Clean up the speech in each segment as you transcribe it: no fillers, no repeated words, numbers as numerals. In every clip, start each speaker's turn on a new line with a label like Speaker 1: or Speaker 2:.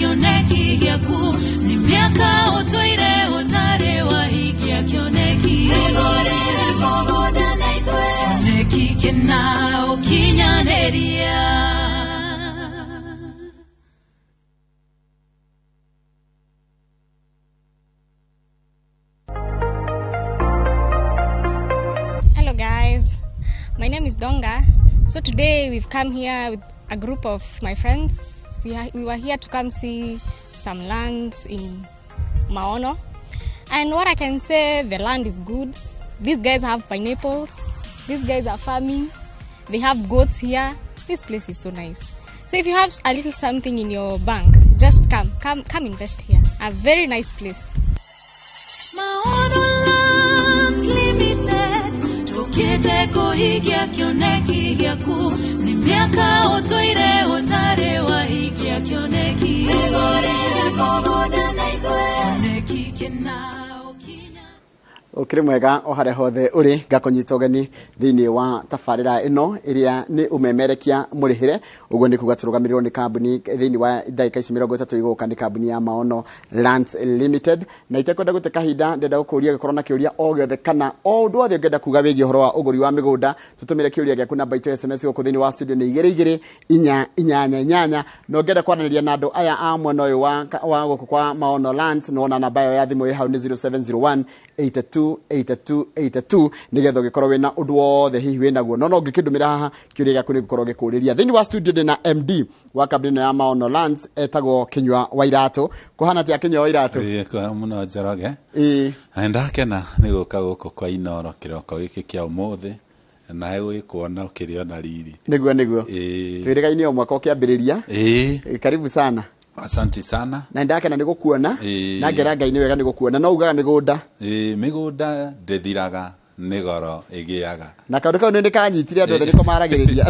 Speaker 1: kĩoneki gĩaku nĩ mĩaka ũtũire ũtarĩ wahingia kĩoneki wĩgũrĩre mũgũnda na ithuĩ kĩoneki kĩna ũkinyanĩria.
Speaker 2: Hello guys, my name is Donga. So today we've come here with a group of my friends. We were here to come see some lands in Maono. And what I can say, the land is good. These guys have pineapples. These guys are farming. They have goats here. This place is so nice. So if you have a little something in your bank, just come invest here. A very nice place.
Speaker 1: Maono Lands Limited tũkĩte kũhingia kĩoneki gĩaku nĩ mĩaka ũtũire ũtarĩ wahingia kĩoneki wĩgũrĩre mũgũnda na ithuĩ kĩoneki kĩna ũkinya
Speaker 3: Ũkĩrĩ mwega o harĩa hothe ũrĩ, ngakũnyita ũgeni thĩinĩ wa tabarĩra ĩno ĩrĩa nĩ ũmemerekia mũrĩhĩre. Ũguo nĩ kuga tũrũgamĩrĩrwo nĩ kambuni thĩinĩ wa ndagĩka ici 30 igũka nĩ kambuni ya Maono Lands Limited. Na itekwenda gũte kahinda, ndĩrenda gũkũria ũgĩkorwo na kĩũria o gĩothe kana o ũndũ wothe ũngĩenda kuga wĩgiĩ ũhoro wa ũgũri wa mĩgũnda, tũtũmĩre kĩũria gĩaku namba itũ ya SMS gũkũ thĩinĩ wa studio nĩ 22488. Na ũngĩenda kwaranĩria na andũ aya a mwena ũyũ wa gũkũ kwa Maono Lands, nĩwona namba ĩyo ya thimũ ĩ hau nĩ 0701 82 82 82, nĩgetha ũgĩkorwo wĩna ũndũ wothe hihi wĩnaguo no ũngĩkĩndũmĩra haha kĩũria gĩaku nĩ gũkorwo gĩkũrĩria. Thĩinĩ wa studio ndĩna MD wa kambuni ĩno ya Maono Lands, etagwo Kinyua wa Iratũ. Kũhana atĩa, Kinyua wa Iratũ?
Speaker 4: Ĩĩ, kwega mũno, Njoroge.
Speaker 3: Ĩĩ.
Speaker 4: Na ndakena nĩ gũka gũkũ kwa Inoro kĩroko gĩkĩ kĩa ũmũthĩ, nawe gwĩkuona ũkĩrĩ ona riri.
Speaker 3: Nĩguo.
Speaker 4: Ĩĩ.
Speaker 3: Twĩrĩgaine o mwaka ũkĩambĩrĩria.
Speaker 4: Ĩĩ.
Speaker 3: Ĩ, karibu sana.
Speaker 4: Asante sana.
Speaker 3: Na ndakena nĩ gũkuona.
Speaker 4: Ĩĩ.
Speaker 3: Na ngera Ngai nĩ wega nĩ gũkuona. No ugaga mĩgũnda
Speaker 4: Ĩĩ, mĩgũnda ndĩthiraga, nĩ goro ĩgĩaga.
Speaker 3: Na kaũndũ kau nĩ kanyitire andũ othe nĩko maragĩrĩria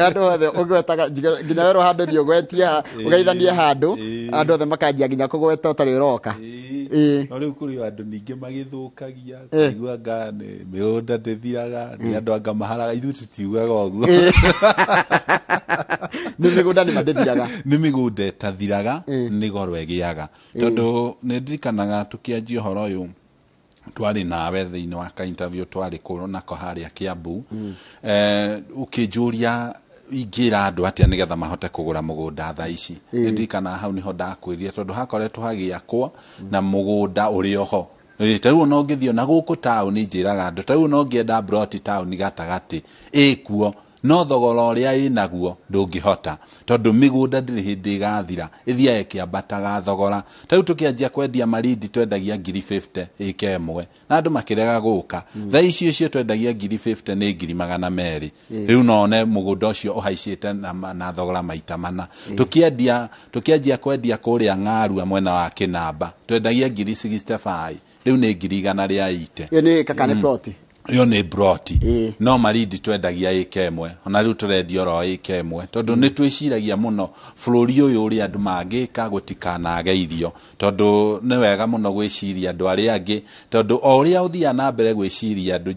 Speaker 3: andũ othe ũgwetaga nginya werwo handũ thiĩ ũgwetie ũgeithanie handũ, andũ othe makanjia nginya kũgweta ũtarĩ ũroka. Ĩĩ.
Speaker 4: No rĩu kũrĩ o andũ ningĩ magĩthũkagia kũigua anga nĩ mĩgũnda ndĩthiraga, nĩ andũ anga maharaga. Ithuĩ tũtiugaga ũguo.
Speaker 3: Nĩ mĩgũnda nĩ mandĩthiraga.
Speaker 4: Nĩ mĩgũnda ĩtathiraga, nĩ goro ĩgĩaga, tondũ nĩ ndirikanaga tũkĩanjia ũhoro ũyũ twarĩ nawe thĩinĩ wa ka interview twarĩ kũ nako harĩa Kiambu, ũkĩnjũria ingĩra andũ atĩa nĩgetha mahote kũgũra mũgũnda thaa ici. Nĩ ndirikanaga hau nĩho ndakwĩrire, tondũ hakoretwo hagĩakwo na mũgũnda ũrĩ oho. Ĩĩ, ta rĩu ona ũngĩthiĩ ona gũkũ taũni, njĩraga andũ ta rĩu ona ũngĩenda broti taũni gatagatĩ ĩkuo, no thogora ũrĩa ĩnaguo ndũngĩhota, tondũ mĩgũnda ndĩrĩ hĩndĩ ĩgathira, ĩthiaga ĩkĩambataga thogora. Ta rĩu tũkĩanjia kwendia Malindi twendagia ngiri 50 ĩka ĩmwe na andũ makĩrega gũka. Thaa ici ũcio twendagia ngiri 50 nĩ ngiri 200. Rĩu no one mũgũnda ũcio ũhaicĩte na thogora maita mana. Tũkĩanjia kwendia kũrĩa Ng'arua mwena wa Kĩnamba twendagia ngiri 65, rĩu nĩ ngiri 180.
Speaker 3: Ĩyo nĩ kaka nĩ plot?
Speaker 4: Ĩyo nĩ broti.
Speaker 3: Ĩĩ.
Speaker 4: No Malindi twendagia ĩka ĩmwe, ona rĩu tũrendia oro ĩka ĩmwe, tondũ nĩ twĩciragia mũno bũrũri ũyũ ũrĩa andũ mangĩka gũtikanage irio, tondũ nĩ wega mũno gwĩciria andũ arĩa angĩ, tondũ o ũrĩa ũthiaga na mbere gwĩciria andũ,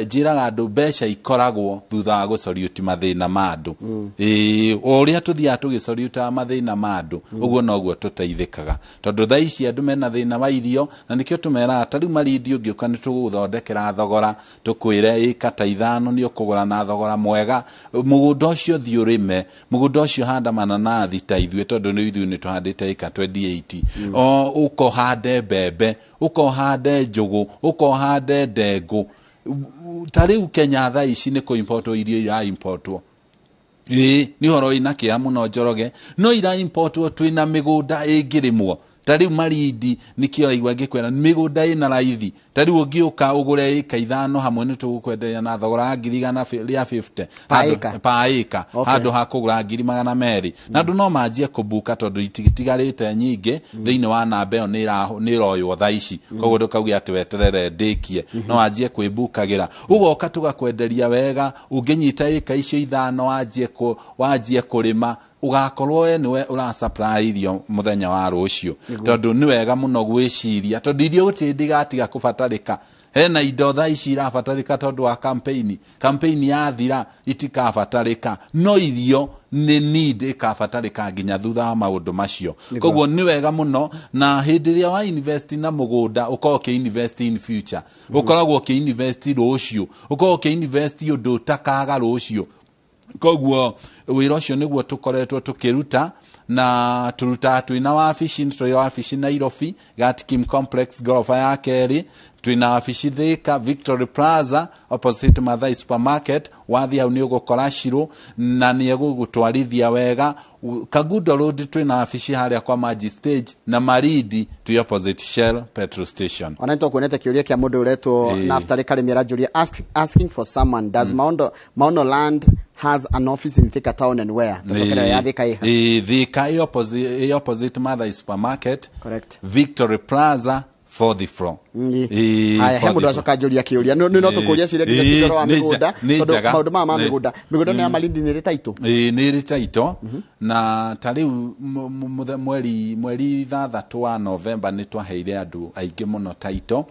Speaker 4: njĩraga andũ mbeca ikoragwo thutha wa gũcoriuti mathĩna ma andũ. Ĩĩ, o ũrĩa tũthiaga tũgĩcoriutaga mathĩna ma andũ, ũguo noguo tũteithĩkaga, tondũ thaa ici andũ mena thĩna wa irio, na nĩkĩo tũmeraga ta rĩu Malindi ũngĩũka nĩ tũgũgũthondekera thogora, tũkwĩre ĩka ta 5 nĩ ũkũgũra na thogora mwega. Mũgũnda ũcio thiĩ ũrĩme, mũgũnda ũcio handa mananathi ta ithuĩ, tondũ nĩ ithuĩ nĩ tũhandĩte ĩka 28, o ũka ũhande mbembe, ũka ũhande njũgũ, ũka ũhande ndengũ. Ta rĩu Kenya thaa ici nĩ kũ-importwo irio ira-importwo. Ĩĩ, nĩ ũhoro wĩna kĩeha mũno, Njoroge, no ira-importwo twĩna mĩgũnda ĩngĩrĩmwo. Ta rĩu Malindi nĩkĩo ũraigua ngĩkwĩra mĩgũnda ĩna raithi. Ta rĩu ũngĩũka ũgũre ĩka 5 hamwe nĩ tũgũkwenderia na thogora wa ngiri igana rĩa 50
Speaker 3: Pa
Speaker 4: Handũ-
Speaker 3: ĩka?
Speaker 4: pa ĩka.
Speaker 3: Okay.
Speaker 4: Handũ ha kũgũra ngiri 200. Na andũ no manjie kũbuka tondũ itigarĩte nyingĩ thĩinĩ wa namba ĩyo nĩ ĩroywo thaa ici, koguo ndũkauge atĩ weterere ndĩkie, no wanjie kwĩbukagĩra, ũgoka tũgakwenderia wega. Ũngĩnyita ĩka icio 5 wanjie kũrĩma. Ũgakorwo we nĩwe ũra supply irio mũthenya wa rũciũ, tondũ nĩ wega mũno gwĩciria, tondũ irio gũtirĩ hĩndĩ igatiga kũbatarĩka. Hena indo thaa ici irabatarĩka tondũ wa campaign. Campaign yathira itikabatarĩka, no irio nĩ need ĩkabatarĩka nginya thutha wa maũndũ macio. Koguo nĩ wega mũno, na hĩndĩ ĩrĩa wa invest na mũgũnda, ũkorwo ũkĩ invest in future, ũkoragwo ũkĩ invest rũciũ, ũkoragwo ũkĩ invest ũndũ ũtakaga rũciũ. Koguo wĩra ũcio nĩguo tũkoretwo tũkĩruta, na tũrutaga twĩna wabici. Tũrĩ wabici Nairobi, Gatkim Complex, ngoroba ya kerĩ. Twĩna wabici Thika, Victory Plaza, opposite Mathai Supermarket. Wathiĩ hau nĩ ũgũkora Shiro na nĩ egũgũtwarithia wega. Kangundo Road twĩna wabici harĩa kwa Maji Stage, na Marindi twĩ opposite Shell petrol station.
Speaker 3: Ona nĩtwakuonete kĩũria kĩa mũndũ ũretwo Naftali Karĩmi, aranjũria, asking for someone, does Maono Land has an office in Thika town and where? Tũcokere ya Thika ĩha?
Speaker 4: Ĩ, Thika ĩ opposite Mathai Supermarket.
Speaker 3: Correct.
Speaker 4: Victory Plaza, fourth floor.
Speaker 3: Haya, he
Speaker 4: fourth
Speaker 3: mũndũ
Speaker 4: floor.
Speaker 3: acoka njũria kĩũria nĩ no tũkũria ciũria nginya cia ũhoro wa mĩgũnda,
Speaker 4: nĩ
Speaker 3: tondũ
Speaker 4: njega.
Speaker 3: maũndũ maya ma mĩgũnda nĩ ya Malindi nĩ ĩrĩ taitũ.
Speaker 4: Ĩ, nĩ ĩrĩ taito, na ta rĩu mweri 6 wa Novemba nĩ twaheire andũ aingĩ mũno taito.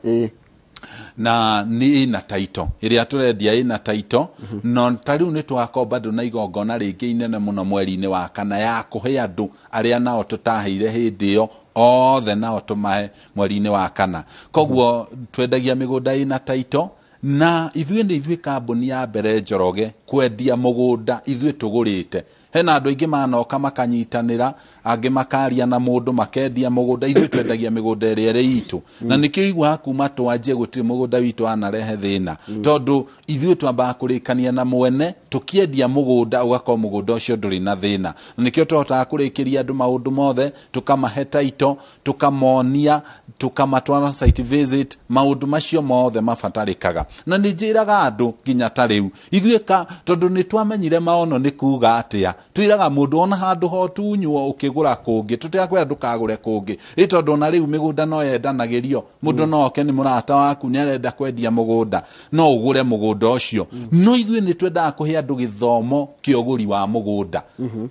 Speaker 4: Na nĩ ĩna taito ĩrĩa tũrendia, ĩna taito, no ta rĩu nĩ tũgakorwo bado na igongona rĩngĩ inene mũno mweri-inĩ wa kana ya kũhe andũ arĩa nao tũtaheire hĩndĩ ĩyo othe, nao tũmahe mweri-inĩ wa kana. Koguo twendagia mĩgũnda ĩna taito, na ithuĩ nĩ ithuĩ kambuni ya mbere Njoroge kwendia mũgũnda ithuĩ tũgũrĩte. Hena andũ aingĩ manoka makanyitanĩra, angĩ makaria na mũndũ makendia mũgũnda. Ithuĩ twendagia mĩgũnda ĩrĩa ĩrĩ itũ, na nĩkĩo iguaga kuma twanjie gũtirĩ mũgũnda witũ wanarehe thĩna, tondũ ithuĩ twambaga kũrĩkania na mwene tũkĩendia mũgũnda, ũgakorwo mũgũnda ũcio ndũrĩ na thĩna. Na nĩkĩo tũhotaga kũrĩkĩria andũ maũndũ mothe, tũkamahe taito, tũkamonia, tũkamatwara site visit, maũndũ macio mothe mabatarĩkaga. Na nĩ njĩraga andũ nginya ta rĩu ithuĩ ka tondũ nĩ twamenyire maono nĩ kuga atĩa, twĩraga mũndũ ona handũ hotunywo ũkĩgũra kũngĩ, tũtigakwĩra ndũkagũre kũngĩ, ĩ tondũ ona rĩu mĩgũnda no yendanagĩrio. Mũndũ no oke nĩ mũrata waku nĩ arenda kwendia mũgũnda, no ũgũre mũgũnda ũcio, no ithuĩ nĩ twendaga kũhe andũ gĩthomo kĩa ũgũri wa mũgũnda.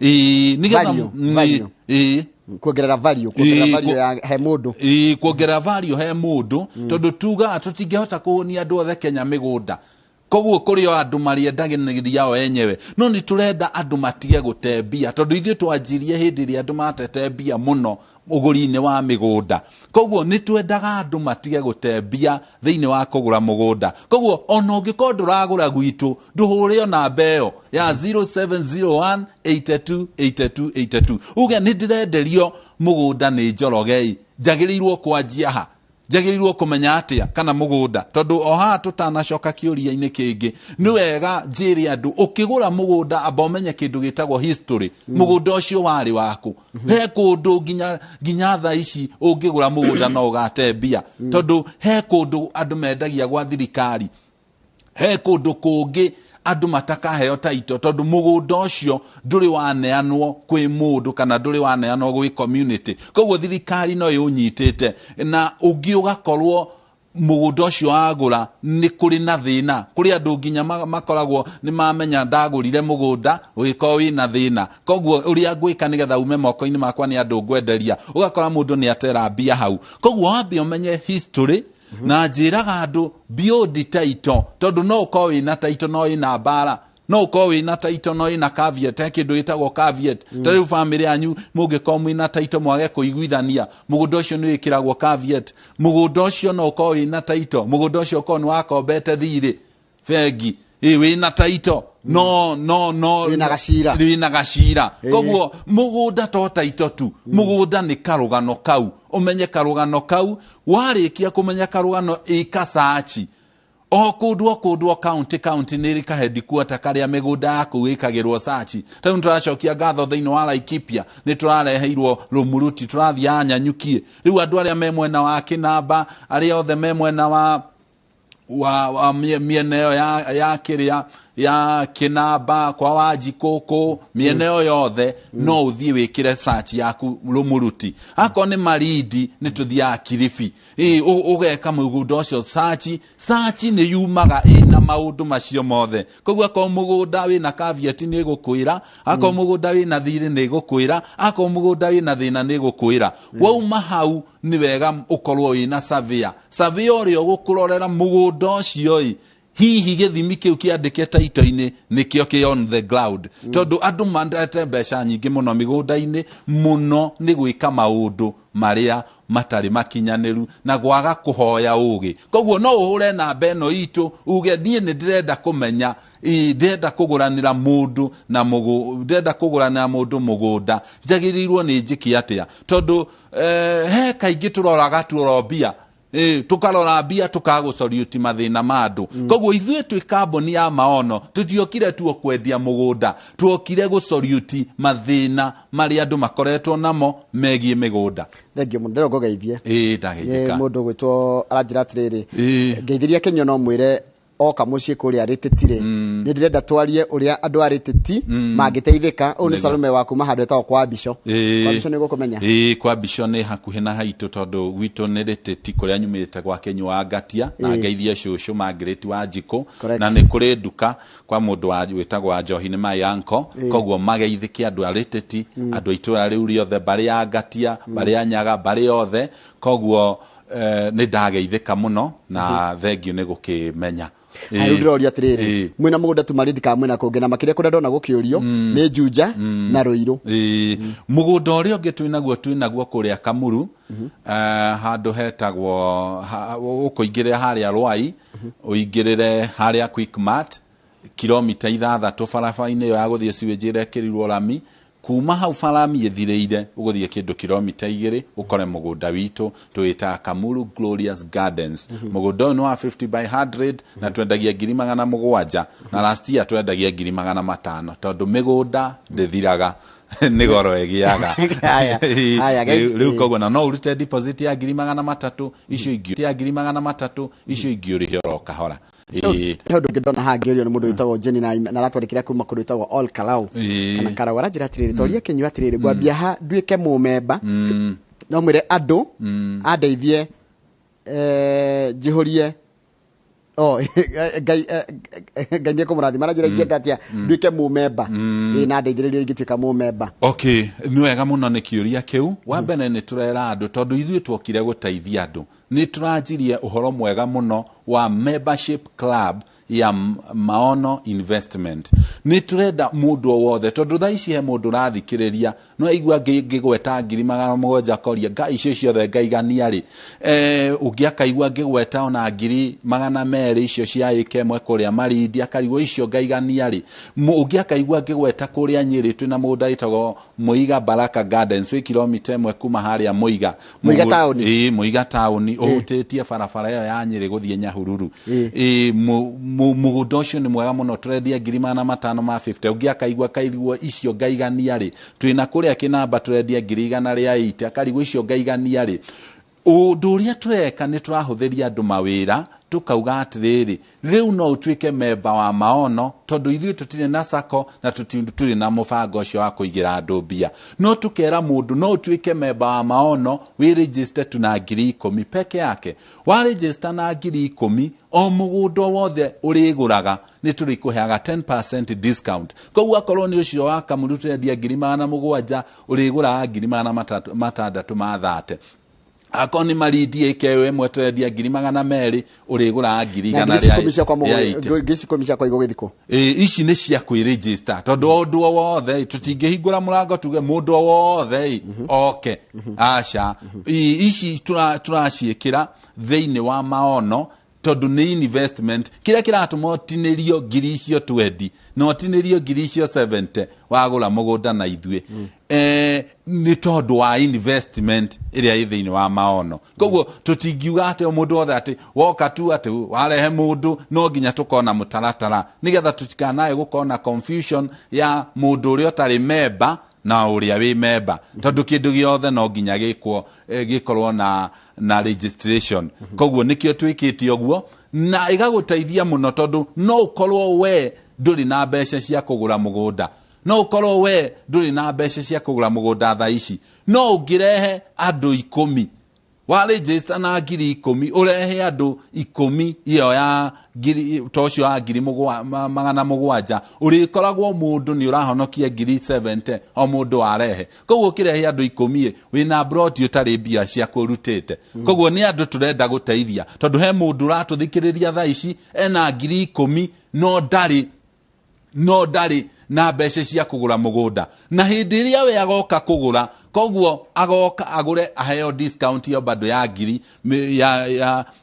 Speaker 4: Ĩĩ, nĩgetha
Speaker 3: Value, value. Kuongerera value, kuongerera value ya he mũndũ.
Speaker 4: Ĩĩ, kuongerera value he mũndũ, tondũ tugaga tũtingĩhota kũhũnia andũ othe Kenya mĩgũnda, koguo kũrĩ o andũ marĩendagĩrĩria o enyewe, no nĩ tũrenda andũ matige gũte mbia, tondũ ithuĩ twanjirie hĩndĩ ĩrĩa andũ matete mbia mũno ũgũri-inĩ wa mĩgũnda. Koguo nĩ twendaga andũ matige gũte mbia thĩinĩ wa kũgũra mũgũnda. Koguo ona ũngĩkorwo ndũragũra gwitũ, ndũhũre o namba ĩyo ya 0701 82 82 82, uge nĩ ndĩrenderio mũgũnda nĩ Njorogei, njagĩrĩirwo kwanjia ha, njagĩrĩirwo kũmenya atĩa kana mũgũnda? Tondũ o haha tũtanacoka kĩũria-inĩ kĩngĩ, nĩ wega njĩre andũ, ũkĩgũra mũgũnda amba ũmenye kĩndũ gĩtagwo history. Mũgũnda ũcio warĩ waku. He kũndũ nginya thaa ici ũngĩgũra mũgũnda no ũgate mbia, tondũ he kũndũ andũ mendagia gwa thirikari, he kũndũ kũngĩ andũ matakaheo taito, tondũ mũgũnda ũcio ndũrĩ waneanwo kwĩ mũndũ kana ndũrĩ waneanwo gwĩ community, koguo thirikari no ĩũnyitĩte, na ũngĩ ũgakorwo mũgũnda ũcio wagũra nĩ kũrĩ na thĩna. Kũrĩ andũ nginya makoragwo nĩ mamenya ndagũrire mũgũnda ũgĩkorwo wĩna thĩna, koguo ũrĩa ngwĩka nĩgetha ume moko-inĩ makwa nĩ andũ ngwenderia, ũgakora mũndũ nĩ atera mbia hau. Koguo wambe ũmenye history, na njĩraga andũ build title, tondũ no ũkorwo wĩna title no ĩna mbara, no ũkorwo wĩna title no ĩna caveat. He kĩndũ gĩtagwo caveat. Ta rĩu famĩlĩ yanyu mũngĩkorwo mwĩna title mwage kũiguithania, mũgũnda ũcio nĩ wĩkĩragwo caveat. Mũgũnda ũcio no ũkorwo wĩna title, mũgũnda ũcio ũkorwo nĩ wakombete thirĩ bengi, ĩ wĩna title no no no
Speaker 3: Wĩna gacira.
Speaker 4: Wĩna gacira. Koguo mũgũnda to title tu, mũgũnda nĩ karũgano kau. Ũmenye karũgano kau. Warĩkia kũmenya karũgano, ĩka search o kũndũ, o kũndũ, o county county nĩ ĩrĩ kahedikuota karĩa mĩgũnda yaku ĩkagĩrwo search. Ta rĩu nĩtũracokia ngatho thĩinĩ wa Laikipia, nĩ tũrareheirwo rũmuruti, tũrathiaga Nyanyukie. Rĩu andũ arĩa me mwena wa Kĩnamba, arĩa othe me mwena wa mĩena ĩyo ya kĩrĩa ya Kĩnamba, kwa Wanjikũ, kũ mĩena ĩyo yothe, no ũthiĩ wĩkĩre search yaku Rũmũruti. Akorwo nĩ Malindi, nĩ tũthiaga Kilifi. Ĩ, ũgeka mũgũnda ũcio search. Search nĩ yumaga ĩna maũndũ macio mothe. Koguo akorwo mũgũnda wĩna caveat nĩ ĩgũkwĩra, akorwo mũgũnda wĩna thirĩ nĩ ĩgũkwĩra, akorwo mũgũnda wĩna thĩna nĩ ĩgũkwĩra. Wauma hau, nĩ wega ũkorwo wĩna surveyor. Surveyor ũrĩa ũgũkũrorera mũgũnda ũcio ĩ, hihi gĩthimi kĩu kĩandĩke taito-inĩ nĩkĩo kĩ on the ground. Tondũ andũ mandete mbeca nyingĩ mũno mĩgũnda-inĩ mũno nĩ gwĩka maũndũ marĩa matarĩ makinyanĩru na gwaga kũhoya ũgĩ. Koguo no ũhũre namba ĩno itũ uge niĩ nĩ ndĩrenda kũmenya, ndĩrenda kũgũranĩra mũndũ na ndĩrenda kũgũranĩra mũndũ mũgũnda, njagĩrĩirwo nĩ njĩke atĩa? Tondũ he kaingĩ tũroraga tuoro mbia, tũkarora mbia tũkagũcoriuti mathĩna ma andũ. Koguo ithuĩ twĩ kambuni ya Maono, tũtiokire tuo kwendia mũgũnda, tuokire gũcoriuti mathĩna marĩa andũ makoretwo namo megiĩ mĩgũnda.
Speaker 3: Thengiũ mũno, ndĩrona ngũgeithie.
Speaker 4: Ĩ, ndageithĩka.
Speaker 3: Nĩ mũndũ ũgwĩtwo aranjĩra atĩrĩrĩ, ngeithĩria Kĩnyua no mwĩre oka mũciĩ kũrĩa Rĩtĩti-rĩ, nĩ ndĩrenda twarie ũrĩa andũ a Rĩtĩti mangĩteithĩka. Ũyũ nĩ Salome wa kuma handũ etagwo kwa Bisho. Kwa Bisho nĩ ũgũkũmenya?
Speaker 4: Ĩ, kwa Bisho nĩ hakuhĩ na haitũ, tondũ gwitũ nĩ Rĩtĩti kũrĩa nyumĩte gwa Kĩnyua wa Ngatia, na ngeithie cũcũ Margaret wa Njikũ. Na nĩ kũrĩ nduka kwa mũndũ wĩtagwo wa Njohi nĩ my uncle. Koguo mageithĩke andũ a Rĩtĩti, andũ a itũũra rĩu rĩothe, mbarĩ ya Ngatia, mbarĩ ya Nyaga, mbarĩ yothe. Koguo nĩ ndageithĩka mũno na thengiũ nĩ gũkĩmenya.
Speaker 3: Haya, rĩu ndĩroria atĩrĩrĩ, mwĩna mũgũnda tu Malindi kana mwĩna kũngĩ? Na makĩria kũrĩa ndona gũkĩũrio nĩ Juja na Rũirũ.
Speaker 4: Mũgũnda ũrĩa ũngĩ twĩnaguo kũrĩa Kamuru, handũ hetagwo, ũkũingĩrĩra harĩa Rwai, ũingĩrĩre harĩa Quickmart, kilomita 6 barabara-inĩ ĩyo ya gũthiĩ sewage ĩrĩa ĩkĩrirwo rami. Kuma hau barami ĩthirĩire, ũgũthiĩ kĩndũ kilomita 2 ũkore mũgũnda witũ twĩtaga Kamuru Glorious Gardens. Mũgũnda ũyũ nĩ wa 50 by 100 na twendagia ngiri magana mũgwanja, na last year twendagia ngiri magana matano, tondũ mĩgũnda ndĩthiraga, nĩ goro ĩgĩaga.
Speaker 3: Haya, haya, guys.
Speaker 4: Rĩu koguo na no ũrute deposit ya ngiri magana matatũ, icio ingĩ ya ngiri magana matatũ, icio ingĩ ũrĩhe oro kahora.
Speaker 3: He ũndũ ũngĩ ndona haha ngĩũrio nĩ mũndũ wĩtagwo Jenny na aratwandĩkĩra kuma kũndũ wĩtagwo All Kalau. Kana Karau. Aranjĩra atĩrĩrĩ, toria Kĩnyua atĩrĩrĩ, ngwambia ha nduĩke mũmemba, no mwĩre andũ andeithie, njihũrie. Oh, Ngai, Ngai nĩ ekũmũrathima. Aranjĩra ingĩenda atĩa nduĩke mũmemba? Na ndeithĩrĩrie ingĩtuĩka mũmemba.
Speaker 4: Okay, nĩ wega mũno nĩ kĩũria kĩu. Wa mbere nĩ tũrera andũ, tondũ ithuĩ tuokire gũteithia andũ. Nĩ tũranjirie ũhoro mwega mũno wa membership club ya Maono Investment. Nĩ tũrenda mũndũ o wothe, tondũ thaa ici he mũndũ ũrathikĩrĩria, no aigua ngĩgweta ngiri magana mũgwanja akoria, ngai icio ciothe ngaigania rĩ? Ũngĩ akaigua ngĩgweta ona ngiri magana merĩ icio cia ĩka ĩmwe kũrĩa Malindi, akarigwo icio ngaigania rĩ? Ũngĩ akaigua ngĩgweta kũrĩa Nyĩrĩ twĩna mũgũnda wĩtagwo Mũiga Baraka Gardens, wĩ kilomita 1 kuma harĩa Mũiga.
Speaker 3: Mũiga taũni?
Speaker 4: Ĩĩ, Mũiga taũni, ũhutĩtie barabara ĩyo ya Nyĩrĩ gũthiĩ Nyahururu. Ĩĩ, mũgũnda ũcio nĩ mwega mũno, tũrendia ngiri magana matano ma 50. Ũngĩ akaigua akaigua icio ngaigania rĩ? Twĩna kũrĩa Kĩnamba tũrendia ngiri igana rĩa 80, akarigwo icio ngaigania rĩ? Ũndũ ũrĩa tũreka nĩ tũrahũthĩria andũ mawĩra, tũkauga atĩrĩrĩ, rĩu no ũtuĩke memba wa Maono, tondũ ithuĩ tũtirĩ na sacco na tũtirĩ na mũbango ũcio wa kũigĩra andũ mbia. No tũkera mũndũ no ũtuĩke memba wa Maono, wĩ register tu na ngiri ikũmi peke yake. Wa register na ngiri ikũmi, o mũgũnda wothe ũrĩgũraga nĩ tũrĩkũheaga 10% discount. Koguo akorwo nĩ ũcio wa Kamuru tũrendia ngiri magana mũgwanja, ũrĩgũraga ngiri magana matandatũ ma thate. Akorwo nĩ Malindi ĩka ĩyo ĩmwe tũrendia ngiri magana merĩ, ũrĩgũraga ngiri
Speaker 3: Na
Speaker 4: igana
Speaker 3: ngiri ikũmi ciakwa
Speaker 4: rĩa
Speaker 3: mũgũnda,
Speaker 4: eighty.
Speaker 3: ngiri ikũmi ciakwa igũgĩthiĩ kũ?
Speaker 4: Ici nĩ cia kwĩregister, tondũ o ũndũ o wothe tũtingĩhingũra mũrango tuge mũndũ o wothe oke. Aca. Ici tũraciĩkĩra thĩinĩ wa Maono, tondũ nĩ investment. Kĩrĩa kĩratũma ũtinĩrio ngiri icio 20 na ũtinĩrio ngiri icio 70 wagũra mũgũnda na ithuĩ, nĩ tondũ wa investment ĩrĩa ĩ thĩinĩ wa Maono. Koguo tũtingiuga atĩ o mũndũ wothe atĩ woka tu atĩ warehe mũndũ, no nginya tũkona mũtaratara nĩgetha tũtikanae gũkorwo na confusion ya mũndũ ũrĩa ũtarĩ memba na ũrĩa wĩ memba, tondũ kĩndũ gĩothe no nginya gĩkorwo na registration. Koguo nĩkĩo twĩkĩte ũguo, na ĩgagũteithia mũno, tondũ no ũkorwo we ndũrĩ na mbeca cia kũgũra mũgũnda, no ũkorwo we ndũrĩ na mbeca cia kũgũra mũgũnda thaa ici, no ũngĩrehe andũ 10 warĩnjĩsta na 10,000, ũrehe andũ 10 iyo ya ngiri ta ũcio wa ngiri 700, ũrĩkoragwo mũndũ nĩ ũrahonokia 70,000 o mũndũ warehe. Koguo ũkĩrehe andũ 10 wĩna broti ũtarĩ mbia cia kũrutĩte. Koguo nĩ andũ tũrenda gũteithia, tondũ he mũndũ ũratũthikĩrĩria thaa ici ena 10,000 no ndarĩ na mbeca cia kũgũra mũgũnda, na hĩndĩ ĩrĩa we agoka kũgũra, koguo agoka agũre aheo discount yo bado ya ngiri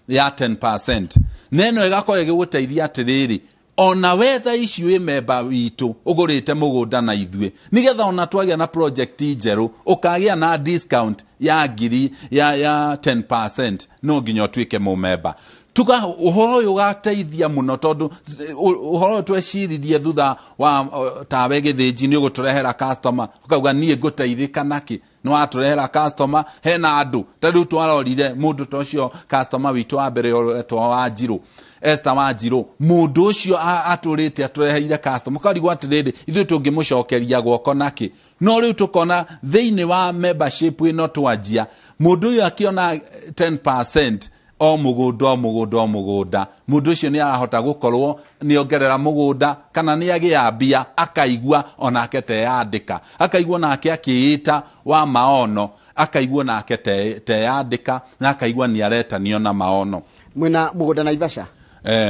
Speaker 4: ya 10%. Neno ĩgakorwo ĩgĩgũteithia atĩrĩrĩ, ona we thaa ici wĩ memba witũ ũgũrĩte mũgũnda na ithuĩ, nĩgetha ona twagĩa na project njerũ ũkagĩa na discount ya ngiri ya 10%, no nginya ũtuĩke mũmemba. Tuga ũhoro ũyũ ũgateithia mũno, tondũ ũhoro ũyũ tweciririe thutha wa tawe Gĩthĩnji nĩ ũgũtũrehera customer, ũkauga niĩ ngũteithĩka nakĩ, nĩ watũrehera customer. Hena andũ ta rĩu twarorire mũndũ ta ũcio customer witũ wa mbere ũretwo Wanjirũ, Esther Wanjirũ, mũndũ ũcio atũrĩte atũreheire customer, ũkarigwo atĩrĩrĩ, ithuĩ tũngĩmũcokeria guoko nakĩ? No rĩu tũkona thĩinĩ wa membership ĩno twanjia, mũndũ ũyũ akĩona 10% o mũgũnda o mũgũnda o mũgũnda, mũndũ ũcio nĩ arahota gũkorwo nĩ ongerera mũgũnda kana nĩ agĩa mbia, akaigua onake teyandĩka, akaigua nake akĩĩta wa maono, akaigua nake teyandĩka, na akaigua nĩ aretanio na maono.
Speaker 3: Mwĩna mũgũnda Naivasha?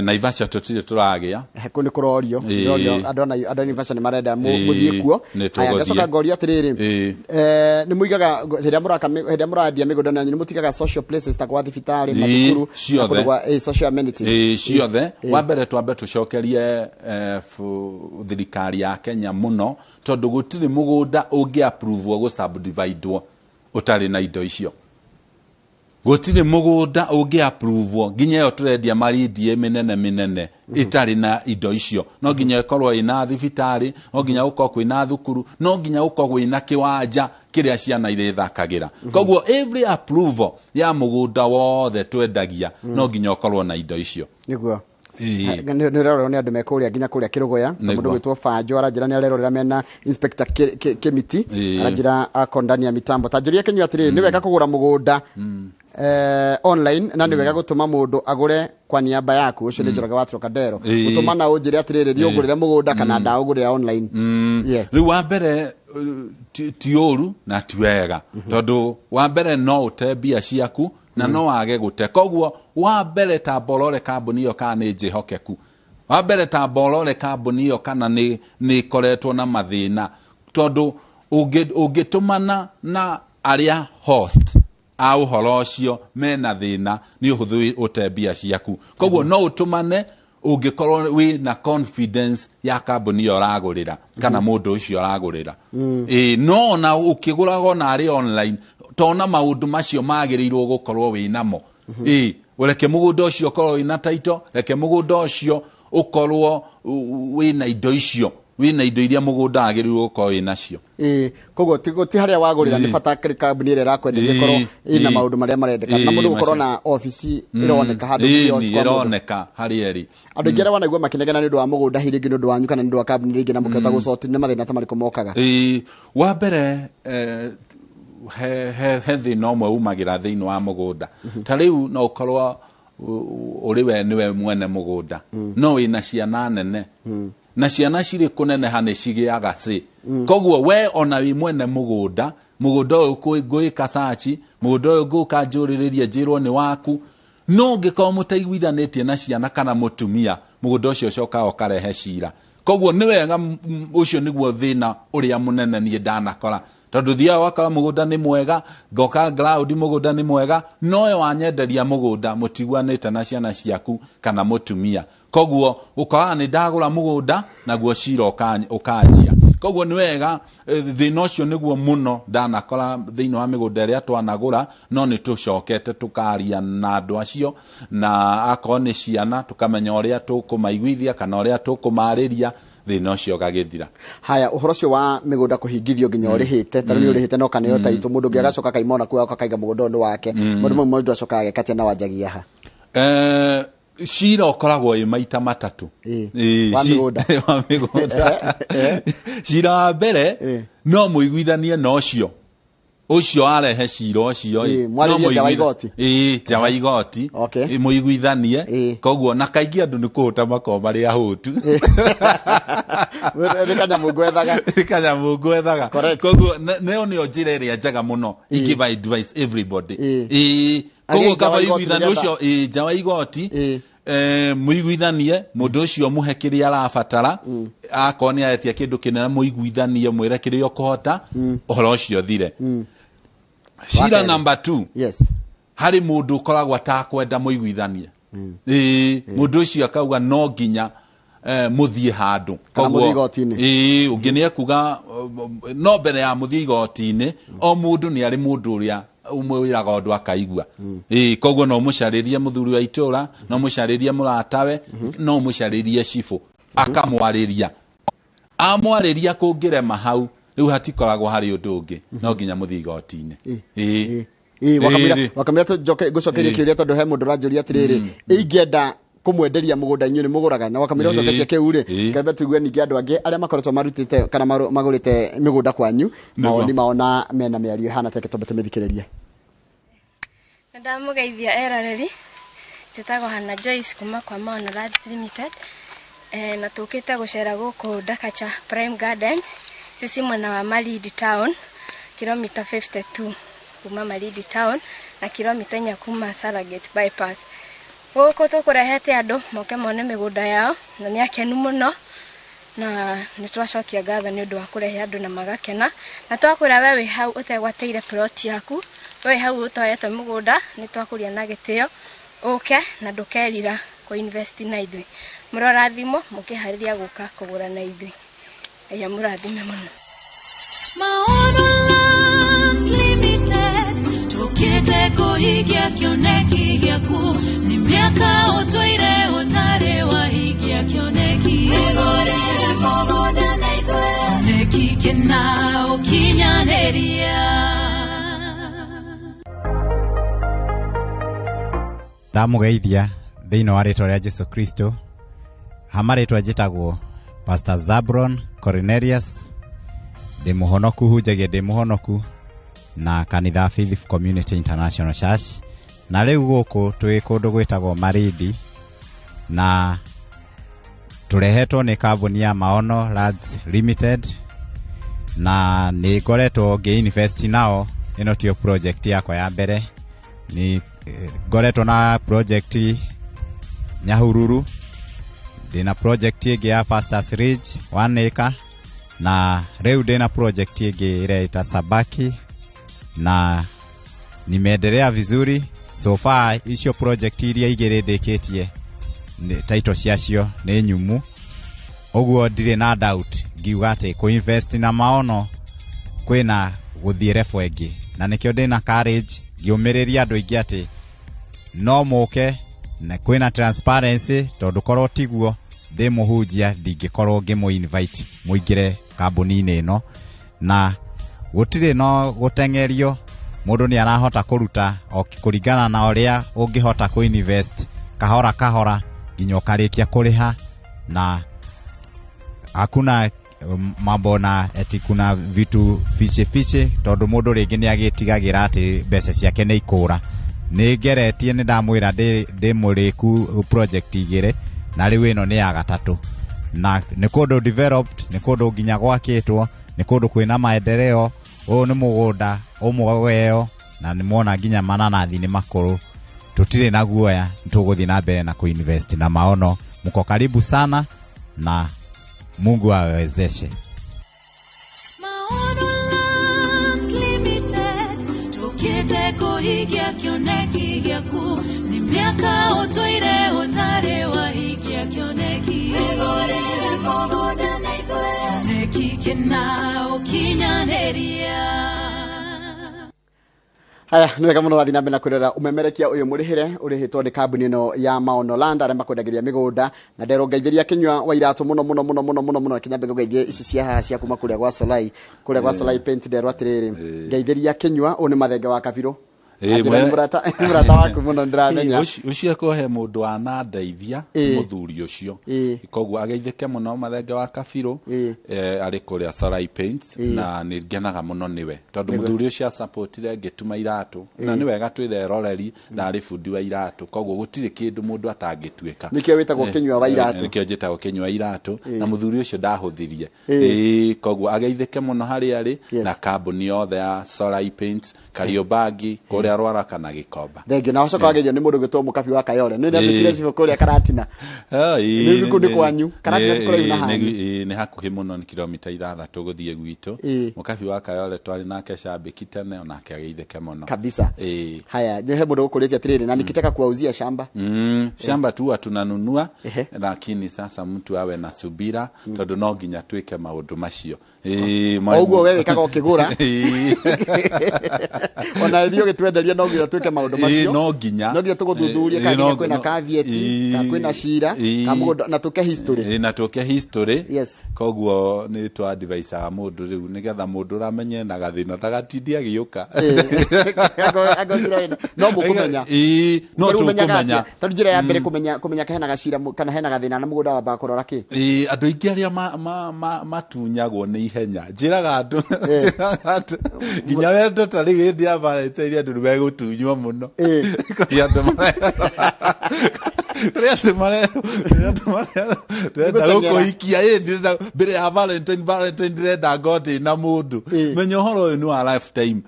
Speaker 4: Naivasha tũtirĩ tũragĩa.
Speaker 3: Kũu nĩ kũrorio. Andũ a Naivasha nĩ marenda mũthiĩ kuo.
Speaker 4: Haya,
Speaker 3: ngacoka ngoria atĩrĩrĩ, nĩ mũigaga hĩndĩ ĩrĩa mũrandia mĩgũnda yanyu, nĩ mũtigaga social places ta gwa thibitarĩ, mathukuru,
Speaker 4: ciothe,
Speaker 3: social amenities?
Speaker 4: Ciothe. Wa mbere twambe tũcokerie thirikari ya Kenya mũno, tondũ gũtirĩ mũgũnda ũngĩ approve gũ subdivide ũtarĩ na indo icio. Gũtirĩ mũgũnda ũngĩ approve nginya ĩyo tũrendia marindie mĩnene mĩnene ĩtarĩ na indo icio. No nginya ĩkorwo ĩna thibitarĩ, no nginya gũkorwo kwĩna thukuru, no nginya gũkorwo kwĩna kĩwanja kĩrĩa ciana irĩthakagĩra. Koguo every approval ya mũgũnda wothe twendagia no nginya ũkorwo na indo icio.
Speaker 3: Nĩguo. Nĩ ũrerorerwo nĩ andũ me kũrĩa nginya kũrĩa Kĩrũgũya. Mũndũ gwĩtwo Banjo aranjĩra nĩ arerorera mena Inspector Kĩmiti, aranjĩra ako ndani ya mitambo. Ta njũria Kĩnyua atĩrĩrĩ, nĩ wega kũgũra mũgũnda online na nĩ wega gũtũma mũndũ agũre kwa niaba yaku? Ũcio nĩ Njoroge wa Trocadero. Gũtũma na ũnjĩre atĩrĩrĩ, thiĩ ũngũrĩre mũgũnda kana ndaũgũrĩra online. Yes.
Speaker 4: Rĩu wa mbere ti ũru na ti wega, tondũ wa mbere no ũte mbia ciaku na no wage gũte. Koguo wa mbere tamba ũrore kambuni ĩyo kana nĩ njĩhokeku, wa mbere tamba ũrore kambuni ĩyo kana nĩ ĩkoretwo na mathĩna, tondũ ũngĩtũmana na arĩa host a ũhoro ũcio mena thĩna, nĩ ũhũthũ ũte mbia ciaku. Koguo no ũtũmane ũngĩkorwo wĩ na confidence ya kambuni ĩyo ũragũrĩra kana mũndũ ũcio ũragũrĩra. No ona ũkĩgũraga ona arĩ online, tona maũndũ macio magĩrĩirwo gũkorwo wĩ namo. Reke mũgũnda ũcio ũkorwo wĩna title, reke mũgũnda ũcio ũkorwo wĩna indo icio, wĩna indo iria mũgũnda wagĩrĩirwo gũkorwo wĩ nacio.
Speaker 3: Koguo ti harĩa wagũrĩra nĩ bata kambuni ĩrĩa ĩrakwenderia ĩkorwo ĩna maũndũ marĩa marendeka, na mũndũ gũkorwo na obici ĩroneka handũ
Speaker 4: ĩroneka harĩa ĩrĩ.
Speaker 3: Andũ aingĩ arĩa wanaigua makĩnegena nĩ ũndũ wa mũgũnda, hihi rĩngĩ nĩ ũndũ wanyu kana nĩ ũndũ wa kambuni rĩngĩ, na mũkĩhota gũcoti, nĩ mathĩna ta marĩkũ mokaga?
Speaker 4: Wa mbere he thĩna ũmwe umagĩra thĩinĩ wa mũgũnda. Ta rĩu no ũkorwo ũrĩ we nĩwe mwene mũgũnda, no wĩna ciana nene, na ciana cirĩ kũneneha nĩ cigĩaga cĩ. Koguo we ona wĩ mwene mũgũnda, mũgũnda ũyũ ngũĩka search, mũgũnda ũyũ ngũka njũrĩrĩrie njĩrwo nĩ waku, no ũngĩkorwo mũtaiguithanĩtie na ciana kana mũtumia, mũgũnda ũcio ũcokaga ũkarehe cira. Koguo nĩ wega, ũcio nĩguo thĩna ũrĩa mũnene niĩ ndanakora, tondũ thiaga ũgakora mũgũnda nĩ mwega, ngoka ground mũgũnda nĩ mwega, no we wanyenderia mũgũnda mũtiguanĩte na ciana ciaku kana mũtumia. Koguo ũkoraga nĩ ndagũra mũgũnda naguo cira ũkanjia. Koguo nĩ wega, thĩna ũcio nĩguo mũno ndanakora thĩinĩ wa mĩgũnda ĩrĩa twanagũra, no nĩ tũcokete tũkaria na andũ acio, na akorwo nĩ ciana tũkamenya ũrĩa tũkũmaiguithia kana ũrĩa tũkũmarĩria, thĩna ũcio ũgagĩthira.
Speaker 3: Haya, ũhoro ũcio wa mĩgũnda kũhingithio nginya ũrĩhĩte, ta rĩu nĩ ũrĩhĩte no kana yo taitũ, mũndũ ũngĩ agacoka akaima ona kuo akaiga mũgũnda ũyũ nĩ wake, mũndũ mũndũ acokaga ageka atĩa na wanjagia ha?
Speaker 4: Cira ũkoragwo wĩ maita matatũ.
Speaker 3: Ĩĩ. Wa mĩgũnda.
Speaker 4: Wa mĩgũnda. Cira wa mbere, no mũiguithanie na ũcio ũcio arehe cira ũcio ĩ.
Speaker 3: Ĩĩ, mwarĩrie
Speaker 4: No
Speaker 3: nja wa
Speaker 4: mũiguitha-
Speaker 3: igoti.
Speaker 4: Ĩĩ, nja wa igoti.
Speaker 3: Okay.
Speaker 4: Ĩĩ, mũiguithanie.
Speaker 3: Ĩĩ.
Speaker 4: Koguo na kaingĩ andũ nĩ kũhũta makoragwo marĩ ahũtu.
Speaker 3: Nĩ kanyamũ ngwethaga.
Speaker 4: Nĩ kanyamũ ngwethaga.
Speaker 3: Correct.
Speaker 4: Koguo nĩyo nĩyo njĩra ĩrĩa njega mũno ingĩva advice everybody.
Speaker 3: Ĩĩ.
Speaker 4: Ĩĩ,
Speaker 3: Agĩe
Speaker 4: koguo
Speaker 3: nja wa
Speaker 4: kaba
Speaker 3: igoti
Speaker 4: iguithanie
Speaker 3: nĩgetha-
Speaker 4: ũcio, ĩĩ, nja wa igoti.
Speaker 3: Ĩĩ.
Speaker 4: Mũiguithanie mũndũ ũcio, mũhe kĩrĩa arabatara. Akorwo nĩ aretia kĩndũ kĩnene, mũiguithanie, mwĩre kĩrĩa ũkũhota, ũhoro ũcio thire. Cira
Speaker 3: Wa kerĩ.
Speaker 4: number 2, harĩ mũndũ ũkoragwo atakwenda mũiguithanie. Ĩĩ, mũndũ ũcio akauga no nginya mũthiĩ handũ.
Speaker 3: Kana
Speaker 4: Koguo-
Speaker 3: mũthiĩ igoti-inĩ.
Speaker 4: Ĩĩ, ũngĩ nĩ ekuga no mbere ya mũthiĩ igoti-inĩ, o mũndũ nĩ arĩ mũndũ ũrĩa ũmwĩraga ũndũ akaigua. Ĩĩ, koguo no mũcarĩrie mũthuri wa itũra, no mũcarĩrie mũratawe, no mũcarĩrie cibũ, akamwarĩria. Amwarĩria, kũngĩrema hau, rĩu hatikoragwo harĩ ũndũ ũngĩ, no nginya mũthiĩ igoti-inĩ. Ĩĩ.
Speaker 3: Ĩĩ, wakamwĩra
Speaker 4: Ĩĩ.
Speaker 3: wakamwĩra tũnjoke ngũcokerie
Speaker 4: Ĩĩ.
Speaker 3: kĩũria, tondũ he mũndũ ũranjũria atĩrĩrĩ, ingĩenda kũmwenderia mũgũnda inyuĩ nĩ mũgũraga? Na wakamwĩra
Speaker 4: Ĩĩ.
Speaker 3: ũcoketie kĩu rĩ, kembe tuigue ningĩ andũ angĩ arĩa makoretwo marutĩte kana magũrĩte mĩgũnda kwanyu, mawoni mao na mena mĩario ĩhana teke, twambe tũmĩthikĩrĩrie.
Speaker 5: Ndamũgeithia eroreri, njĩtagwo Hannah Joyce kuma kwa Maono Lands Limited, na tũkĩte gũcera gũkũ Dakacha Prime Gardens, cici mwena wa Malindi Town, kilomita 52 kuma Malindi Town na kilomita 4 kuma Saragate Bypass. Gũkũ tũkũrehete andũ moke mone mĩgũnda yao na nĩ akenu mũno, na nĩ twacokia ngatho nĩ ũndũ wa kũrehe andũ na magakena. Na twakwĩra we wĩ hau ũtegwatĩire plot yaku, we wĩ hau ũtoete mũgũnda, nĩ twakũria na gĩtĩo ũke na ndũkerira kũ invest na ithuĩ. Mũrorathimwo mũkĩharĩria gũka kũgũra na ithuĩ. Ngai amũrathime mũno.
Speaker 1: Maono Lands Limited, tũkĩte kũhingia kĩoneki gĩaku. Nĩ mĩaka ũtũire ũtarĩ wahingia kĩoneki. Wĩgũrĩre mũgũnda na ithuĩ, kĩoneki kĩna ũkinyanĩria.
Speaker 6: Ndamũgeithia thĩinĩ wa rĩtwa rĩa Jesu Kristo. Hama rĩtwa njĩtagwo Pastor Zabron Cornelius, ndĩ mũhonoku, hunjagia ndĩ mũhonoku na kanitha Faith Community International Church. Na rĩu gũkũ twĩ kũndũ gwĩtagwo Marindi, na tũrehetwo nĩ kambuni ya Maono Lands Limited, na nĩ ngoretwo ngĩ-invest nao. Ĩno tiyo project yakwa ya mbere, nĩ ngoretwo na project Nyahururu, ndĩna project ĩngĩ ya Pastors Ridge 1 acre, na rĩu ndĩna project ĩngĩ ĩreita Sabaki, na nimeendelea vizuri so far. Icio project iria igĩrĩ ndĩkĩtie, title ciacio nĩ nyumu, ũguo ndirĩ na doubt ngiuga atĩ kũ-invest na Maono kwĩna gũthiĩ level ĩngĩ, na nĩkĩo ndĩna courage ngĩũmĩrĩria andũ aingĩ atĩ no mũke na kwĩna transparency, tondũ korwo tiguo ndĩ mũhunjia ndingĩkorwo ngĩmũ invite mũingĩre kambuni-inĩ ĩno. Na gũtirĩ no gũteng'erio, mũndũ nĩ arahota kũruta o kũringana na ũrĩa ũngĩhota kũ-invest kahora kahora nginya ũkarĩkia kũrĩha, na hakuna mambo na eti kuna vitu fiche fiche, tondũ mũndũ rĩngĩ nĩ agĩtigagĩra atĩ mbeca ciake nĩ ikũra. Nĩ ngeretie, nĩ ndamwĩra ndĩ mũrĩku project igĩrĩ, na rĩu ĩno nĩ ya gatatũ, na nĩ kũndũ developed, nĩ kũndũ nginya gwakĩtwo, nĩ kũndũ kwĩna maendeleo. Ũyũ nĩ mũgũnda ũmwe weo, na nĩ mwona nginya mananathi nĩ makũrũ. Tũtirĩ na guoya, nĩ tũgũthiĩ na mbere na kuinvest na Maono. Mko karibu sana na Mungu awawezeshe.
Speaker 1: Maono Lands Limited, tũkĩte kũhingia kĩoneki gĩaku. Nĩ mĩaka ũtũire ũtarĩ wahingia kĩoneki. Wĩgũrĩre mũgũnda na ithuĩ, kĩoneki kĩna ũkinyanĩria.
Speaker 3: Haya, nĩ wega mũno ũrathiĩ na mbere na kwĩrora ũmemerekia ũyũ mũrĩhĩre ũrĩhĩtwo nĩ kambuni ĩno ya Maono Land, arĩa makwendagĩria mĩgũnda. Na nderwo ngeithĩria kĩnyua wa iratũ mũno mũno mũno mũno mũno mũno. Kinya ngũgeithie ici cia haha cia kuma kũrĩa gwa Solai, kũrĩa gwa Solai Paint. Nderwo atĩrĩrĩ, ngeithĩria kĩnyua, ũyũ nĩ mathenge wa kabirũ. Anjĩra nĩ mũrata waku mũno ndĩramenya.
Speaker 4: Ũcio akorwo he mũndũ wanandeithia mũthuri ũcio. Koguo ageithĩke mũno Mathenge wa Kabirũ, arĩ kũrĩa Sarai Paints, na nĩ ngenaga mũno nĩwe tondũ mũthuri ũcio acapotire ngĩtuma iratũ, na nĩ wega twĩre eroreri ndarĩ bundi wa iratũ, koguo gũtirĩ kĩndũ mũndũ atangĩtuĩka.
Speaker 3: Nĩkĩo wĩtagwo kĩnyua wa iratũ.
Speaker 4: Nĩkĩo njĩtagwo kĩnyua wa iratũ, na mũthuri ũcio ndahũthirie. Koguo ageithĩke mũno harĩa arĩ, na kambuni yothe ya Sarai Paints, Kariobangi, kũrĩa Rwaraka na Gĩkomba.
Speaker 3: Thengiũ. Na wacoka wageithio nĩ mũndũ ũgwĩtwo Mũkabi wa Kayore. Nĩ ndatuĩkire cibũ kũrĩa Karatina. Nĩ kũu nĩ kwanyu. Karatina ti kũraihu na hanyu.
Speaker 4: Nĩ hakuhĩ mũno, nĩ kilomita 6 gũthiĩ gwitũ. Mũkabi wa Kayore twarĩ nake cambĩki tene, onake ageithĩke mũno.
Speaker 3: Kabisa. Haya, he mũndũ ũkũrĩtie atĩrĩrĩ, na nikitaka kuwauzia shamba.
Speaker 4: Shamba tu huwa tunanunua, lakini sasa mtu awe na subira tondũ no nginya twĩke maũndũ macio.
Speaker 3: O ũguo we wĩkaga ũkĩgũra, ona ithuĩ ũgĩtwenderia no nginya twĩke maũndũ macio.
Speaker 4: No nginya.
Speaker 3: No nginya tũgũthuthurie kana nginya kwĩna caveat, kana kwĩna cira, kana mũgũnda, na tũke history.
Speaker 4: Na tũke history. Koguo nĩ twa advice-aga mũndũ rĩu nĩgetha mũndũ ũramenye na gathĩna ndagatindie agĩũka.
Speaker 3: No mũkũmenya.
Speaker 4: No
Speaker 3: Rĩu ũmenyaga
Speaker 4: tũkũmenya.
Speaker 3: atĩa? Tondũ njĩra ya mbere kũmenya kana hena gacira kana hena gathĩna na mũgũnda wambaga kũrora kĩ?
Speaker 4: Andũ aingĩ arĩa matunyagwo nĩ ihenya, njĩraga andũ, nginya wendo ta rĩu hĩndĩ ya Valentine andũ nĩ megũtunywo mũno. Kũrĩ andũ marerwo, ndĩrenda gũkũhikia, ndĩrenda mbere ya Valentine, Valentine ndĩrenda ngorwo ndĩ na mũndũ. Menya ũhoro ũyũ nĩ wa lifetime.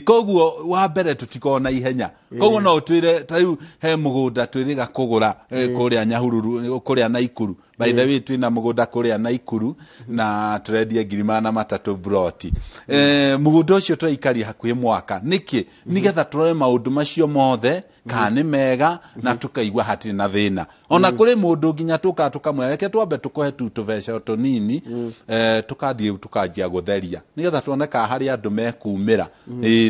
Speaker 4: Koguo wa mbere tũtikoragwo na ihenya. Koguo no ũtwĩre ta rĩu he mũgũnda twĩrĩga kũgũra, kũrĩa Nyahururu, kũrĩa Naikuru. By the way, twĩna mũgũnda kũrĩa Naikuru na tũrendia ngiri magana matatũ broti. Mũgũnda ũcio tũraikaria hakuhĩ mwaka. Nĩkĩ? Nĩgetha tũrore maũndũ macio mothe kana nĩ mega na tũkaigua hatirĩ na thĩna. Ona kũrĩ mũndũ nginya tũkaga tũkamwĩra reke twambe tũkũhe tu tũbeca tũnini, tũkathiĩ tũkanjia gũtheria nĩgetha tuone kana harĩ andũ mekumĩra.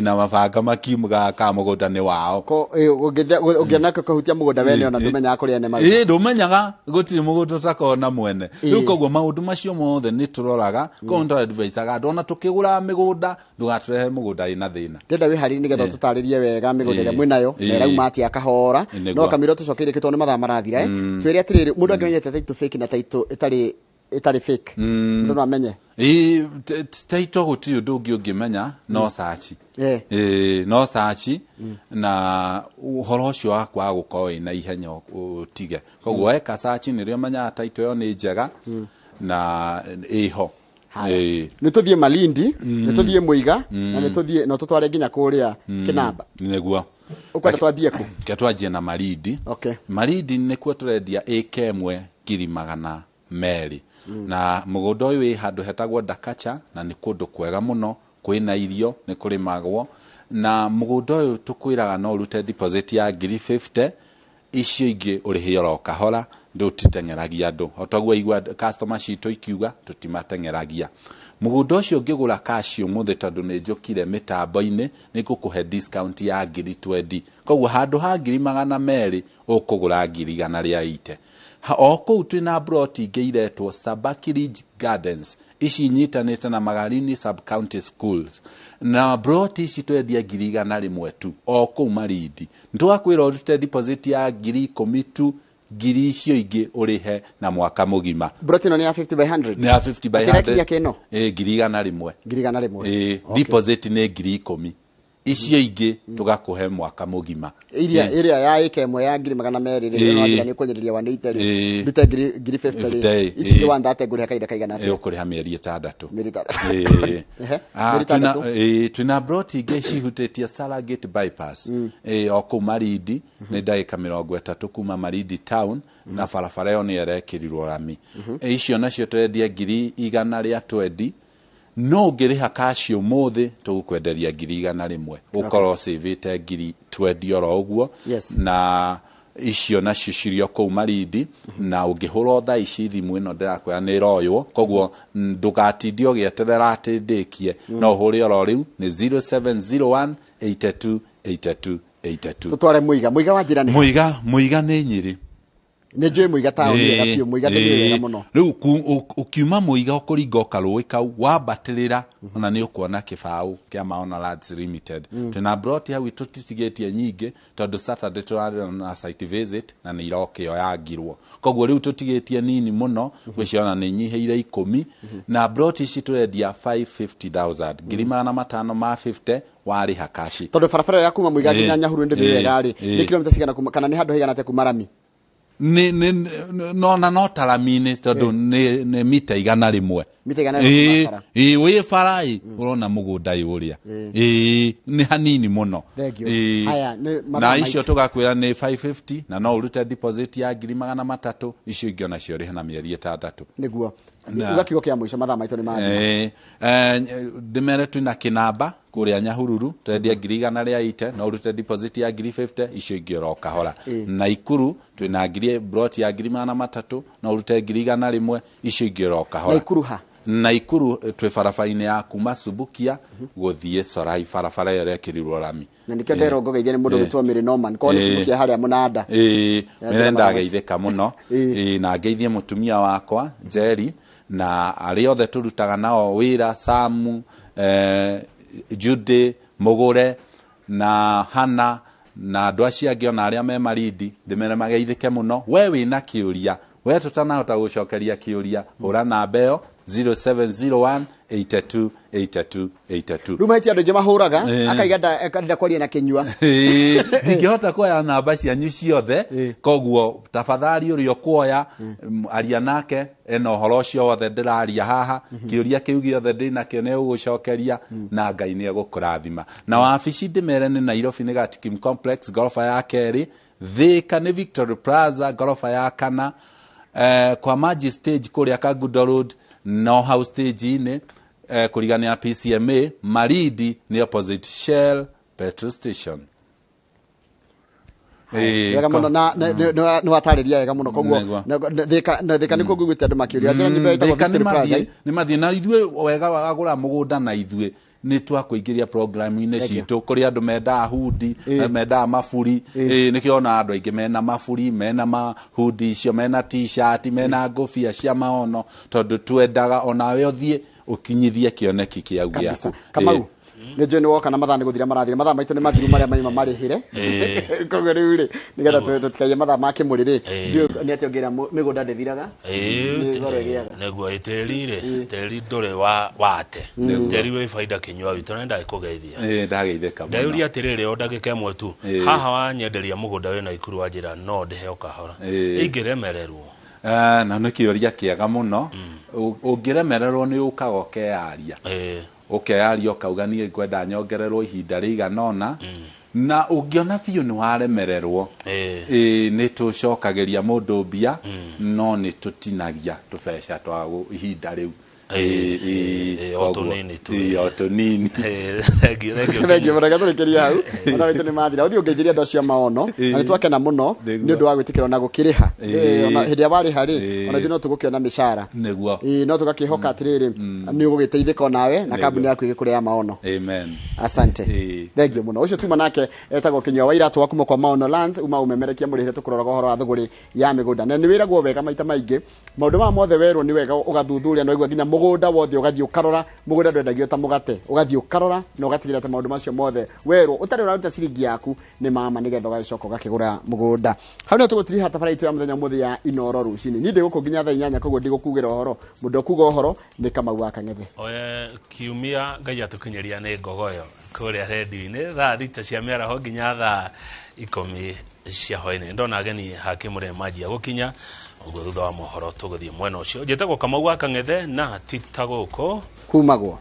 Speaker 4: Na mabanga makiugaga kana mũgũnda nĩ wao.
Speaker 3: Ũngĩona kũhutia mũgũnda wene ona ndũmenyaga kũrĩa ene marĩ.
Speaker 4: Ndũmenyaga, gũtirĩ mũgũnda ũtakoragwo na mwene. Rĩu koguo maũndũ macio mothe nĩ tũroraga, koguo nĩ tũ-advise-aga andũ ona tũkĩgũra mĩgũnda ndũgatũrehe mũgũnda wĩna thĩna.
Speaker 3: Ndĩrenda wĩharĩrie nĩgetha ũtũtarĩrie wega mĩgũnda ĩrĩa mwĩnayo, na ĩrauma atĩa kahora. No kamĩro tũcokeire kĩ tondũ nĩ mathaa marathira, Twĩre atĩrĩrĩ, mũndũ angĩmenya atĩa title fake na title ĩtarĩ fake? Mũndũ no amenye.
Speaker 4: Title gũtirĩ ũndũ ũngĩ ũngĩmenya, no search. No search, na ũhoro ũcio wa kwaga gũkorwo wĩna ihenya ũtige. Koguo weka search nĩrĩo ũmenyaga title ĩyo nĩ njega na ĩho.
Speaker 3: Nĩ tũthiĩ Malindi, nĩ tũthiĩ Mũiga, na nĩ tũthiĩ, no tũtware nginya kũrĩa Kĩnamba.
Speaker 4: Nĩguo.
Speaker 3: Ũkwenda twambie kũ?
Speaker 4: Reke twanjie na Malindi. Malindi nĩkuo tũrendia ĩka ĩmwe ngiri magana merĩ. Na mũgũnda ũyũ wĩ handũ hetagwo Ndakacha, na nĩ kũndũ kwega mũno, kwĩna irio, nĩ kũrĩmagwo. Na mũgũnda ũyũ tũkwĩraga no ũrute deposit ya ngiri 50, icio ingĩ ũrĩhe oro kahora, ndũtiteng'eragia andũ. O taguo igua customer citũ ikiuga, tũtimateng'eragia. Mũgũnda ũcio ũngĩgũra cash ũmũthĩ tondũ nĩ njũkire mĩtambo-inĩ, nĩ ngũkũhe discount ya ngiri 20. Koguo handũ ha ngiri magana merĩ, ũkũgũra ngiri igana rĩa 80. O kũu twĩna plot ingĩ iretwo Sabaki Ridge Gardens, ici inyitanĩte na Magarini Sub-County Schools. Na plot ici twendia ngiri igana rĩmwe tu, o kũu Malindi. Nĩtũgakwĩra ũrute deposit ya ngiri ikũmi tu, ngiri icio ingĩ ũrĩhe na mwaka mũgima.
Speaker 3: Plot ĩno nĩ ya 50 by 100?
Speaker 4: Nĩ ya 50 by
Speaker 3: Kĩrĩa
Speaker 4: 100.
Speaker 3: kĩrĩa kĩno?
Speaker 4: Ngiri igana rĩmwe.
Speaker 3: Ngiri igana rĩmwe.
Speaker 4: Deposit nĩ ngiri ikũmi. Icio ingĩ tũgakũhe mwaka mũgima.
Speaker 3: Iria, iria ya ĩka ĩmwe ya ngiri magana merĩ rĩ, no wambĩra nĩ ũkũnyĩrĩria 180 rĩ. Ndute ngiri 50 rĩ.
Speaker 4: 50,
Speaker 3: Ici ingĩ 130 ngũrĩha kahinda kaigana atĩa?
Speaker 4: Ũkũrĩha mĩeri 6.
Speaker 3: Mĩeri 6. Mĩeri 6.
Speaker 4: Twĩna plot ingĩ cihutĩtie Saragate bypass. O kũu Malindi, nĩ ndagĩka mĩrongo ĩtatũ kuma Malindi town, na barabara ĩyo nĩ ĩrekĩrirwo rami. Icio nacio tũrendia ngiri igana rĩa 20. No ũngĩrĩha cash ũmũthĩ tũgũkwenderia ngiri igana rĩmwe. Ũkorwo ũcĩvĩte ngiri 20 oro ũguo. Na icio nacio cirĩ o kũu Malindi, na ũngĩhũra thaa ici thimũ ĩno ndĩrakwĩra nĩ ĩroywo, koguo ndũgatinde ũgĩeterera atĩ ndĩkie. No ũhũre oro rĩu nĩ 0701 82 82 82.
Speaker 3: Tũtware Mũiga. Mũiga wa njĩra nĩ?
Speaker 4: Mũiga nĩ Nyĩrĩ.
Speaker 3: Nĩ njũĩ Mũiga taũni wega biũ, Mũiga ndĩmĩũĩ wega mũno.
Speaker 4: Rĩu ũkiuma Mũiga ũkũringa o karũĩ kau wambatĩrĩra, ona nĩ ũkuona kĩbaũ kĩa Maono Lands Limited. Twĩna broti hau tũtitigĩtie nyingĩ, tondũ Saturday tũrarĩ na site visit na nĩ irokĩoyangirwo, koguo rĩu tũtigĩtie nini mũno, ngwĩciria ona nĩ nyihĩire 10. Na broti ici tũrendia 550,000, 550,000, warĩha kaci.
Speaker 3: Tondũ barabara ĩyo ya kuma Mũiga nginya Nyahururu ndĩmĩũĩ wega rĩ, nĩ kilomita cigana kuma, kana nĩ handũ haigana atĩa kuma rami?
Speaker 4: Nĩ no na no tarami-inĩ, tondũ nĩ mita 100.
Speaker 3: Mita 100 kuma bara.
Speaker 4: Ĩĩ, wĩ bara ĩ ũrona mũgũnda ĩ ũrĩa, ĩĩ nĩ hanini mũno.
Speaker 3: Thank you.
Speaker 4: Ĩĩ.
Speaker 3: Haya, nĩ mathaa
Speaker 4: Na
Speaker 3: maitũ.
Speaker 4: icio tũgakwĩra nĩ 550, na no ũrute deposit ya 300,000, icio ingĩ onacio ũrĩhe na mĩeri 6.
Speaker 3: Nĩguo uga kiugo kĩa mũico, mathaa maitũ nĩ mathira.
Speaker 4: Ndĩmere twĩna kĩnamba kũrĩa Nyahururu, twendia 180,000, no ũrute deposit ya 50,000, icio ingĩ oro kahora. Na Ikuru twĩna ngiri broti ya 300,000, no ũrute 100,000, icio ingĩ oro kahora.
Speaker 3: Na Ikuru ha?
Speaker 4: Na Ikuru twĩ barabara-inĩ ya kuma Subukia gũthiĩ Sorai, barabara ĩyo ĩrekĩrirwo rami.
Speaker 3: Na nĩkĩo nderwo ngũgeithia nĩ mũndũ gwĩtwo Mary Norman, korwo nĩ Subukia harĩa mũnanda.
Speaker 4: Ĩĩ.
Speaker 3: Ya,
Speaker 4: Mĩre
Speaker 3: ndĩrona.
Speaker 4: Ndageithĩka mũno. Ĩĩ, na ngeithie mũtumia wakwa Njeri na arĩa othe tũrutaga nao wĩra, Samu, Judy Mũgũre na Hana na andũ acio angĩ ona arĩa me Marindi, ndĩmere mageithĩke mũno. We wĩna kĩũria, we tũtanahota gũcokeria kĩũria, hũra namba ĩyo 0701 82 82 82.
Speaker 3: Rĩu mahĩtia andũ aingĩ mahũraga, akaiga ndenda kwaria na kĩnyua.
Speaker 4: Ĩĩ, ndingĩhota kuoya namba cianyu ciothe, koguo tafadhali ũrĩa ũkuoya, aria nake ena ũhoro ũcio wothe ndĩraria haha, kĩũria kĩu gĩothe ndĩnakĩo nĩ ũgũcokeria, na Ngai nĩ egũkũrathima. Na wabici ndĩmere nĩ Nairobi, nĩ Gatikim Complex ngoroba ya kerĩ, Thĩka nĩ Victory Plaza ngoroba ya kana, kwa Maji stage kũrĩa Kangundo Road, no hau stage-inĩ, kũrigania PCMA. Marindi nĩ opposite Shell petrol station.
Speaker 3: Wega mũno, na nĩ watarĩria wega mũno, koguo
Speaker 4: Nĩguo.
Speaker 3: na Thĩka nĩkuo ngũiguĩte andũ makĩũria njĩra nyũmba ĩtagwo
Speaker 4: Thĩka nĩ
Speaker 3: Victory Plaza.
Speaker 4: Nĩ mathiĩ na ithuĩ wega wagũra mũgũnda na ithuĩ nĩ twakũingĩria program-inĩ
Speaker 3: Thank you.
Speaker 4: citũ kũrĩ andũ mendaga hudi, mendaga maburi. Nĩkĩo ona andũ aingĩ mena maburi, mena mahudi icio, mena t-shirt, mena ngũbia cia maono, tondũ twendaga onawe ũthiĩ ũkinyithie kĩoneki kĩau
Speaker 3: Kabisa.
Speaker 4: gĩaku.
Speaker 3: Kamau, nĩ njũĩ nĩ woka na mathaa nĩ gũthira marathira, mathaa maitũ nĩ mathiru marĩa maima marĩhĩre, koguo rĩu rĩ, nĩgetha tũtikaiye mathaa ma kĩmũrĩ rĩ, ndiũĩ nĩ atĩa ũngĩra mĩgũnda ndĩthiraga, nĩ goro ĩgĩaga.
Speaker 7: Nĩguo tĩri rĩ, tĩri ndũrĩ wa wate, tĩri wĩ baida. Kĩnyua witũ nĩ ndagĩkũgeithia.
Speaker 4: Ndageithĩka mũno.
Speaker 7: Ndayũria atĩrĩrĩ, o ndagĩka ĩmwe tu, haha wanyenderia mũgũnda wĩna Ikuru, wanjĩra no ndĩhe o kahora, ingĩremererwo?
Speaker 4: Na nĩ kĩũria kĩega mũno. Ũngĩremererwo nĩ ũkaga ũkeyaria, ũkeyaria ũkauga niĩ ngwenda nyongererwo ihinda rĩigana ũna, na ũngĩona biũ nĩ waremererwo, nĩ tũcokagĩria mũndũ mbia, no nĩ tũtinagia tũbeca twa ihinda rĩu.
Speaker 7: O tũnini tu.
Speaker 4: Ĩĩ, o tũnini.
Speaker 7: Thank you, thank you.
Speaker 3: Thank you mũno, gatũrĩkĩria hau, mathaa maitũ nĩ mathira. Ũthiĩ ũngeithĩrie andũ acio a maono, na nĩ twakena mũno nĩ ũndũ wa gwĩtĩkĩra ona gũkĩrĩha. Ona hĩndĩ ĩrĩa warĩha rĩ, ona ithuĩ no tũgũkĩona mĩcara.
Speaker 4: Nĩguo.
Speaker 3: Ĩĩ, no tũgakĩhoka atĩrĩrĩ, nĩ ũgũgĩteithĩka onawe na kambuni yaku ĩgĩkũrĩa ya maono.
Speaker 4: Amen.
Speaker 3: Asante. Thank you mũno. Ũcio tuma nake etagwo Kinyua wa Iratũ wa kuma kwa Maono Lands, uma ũmemerekia mũrĩhĩre, tũkũroraga ũhoro wa thũgũrĩ ya mĩgũnda, na nĩ wĩragwo wega maita maingĩ maũndũ maya mothe werwo nĩ wega ũgathuthuria, na waigua nginya mũgũnda wothe ũgathiĩ ũkarora. Mũgũnda ndwendagio ta mũgate, ũgathiĩ ũkarora na ũgatigĩrĩra atĩ maũndũ macio mothe werwo ũtarĩ ũraruta ciringi yaku nĩ mama, nĩgetha ũgagĩcoka ũgakĩgũra mũgũnda. Hau nĩho tũgũtiriha tabara itũ ya mũthenya ũmũthĩ ya Inoro rũcinĩ. Niĩ ndĩ gũkũ nginya thaa 8, koguo ndigũkugĩra ũhoro, mũndũ ũkuga ũhoro nĩ Kamau wa Kang'ethe.
Speaker 7: Oe kiumia Ngai atũkinyĩria nĩ ngogoyo kũrĩa redio-inĩ thaa 6 cia mĩaraho nginya thaa 10 cia hwaĩ-inĩ. Ndona ageni hakĩmũrĩ manjia gũkinya ũguo, thutha wa mohoro tũgũthiĩ mwena ũcio. Njĩtagwo Kamau wa Kang'ethe na ti ta gũkũ
Speaker 3: kumagwo.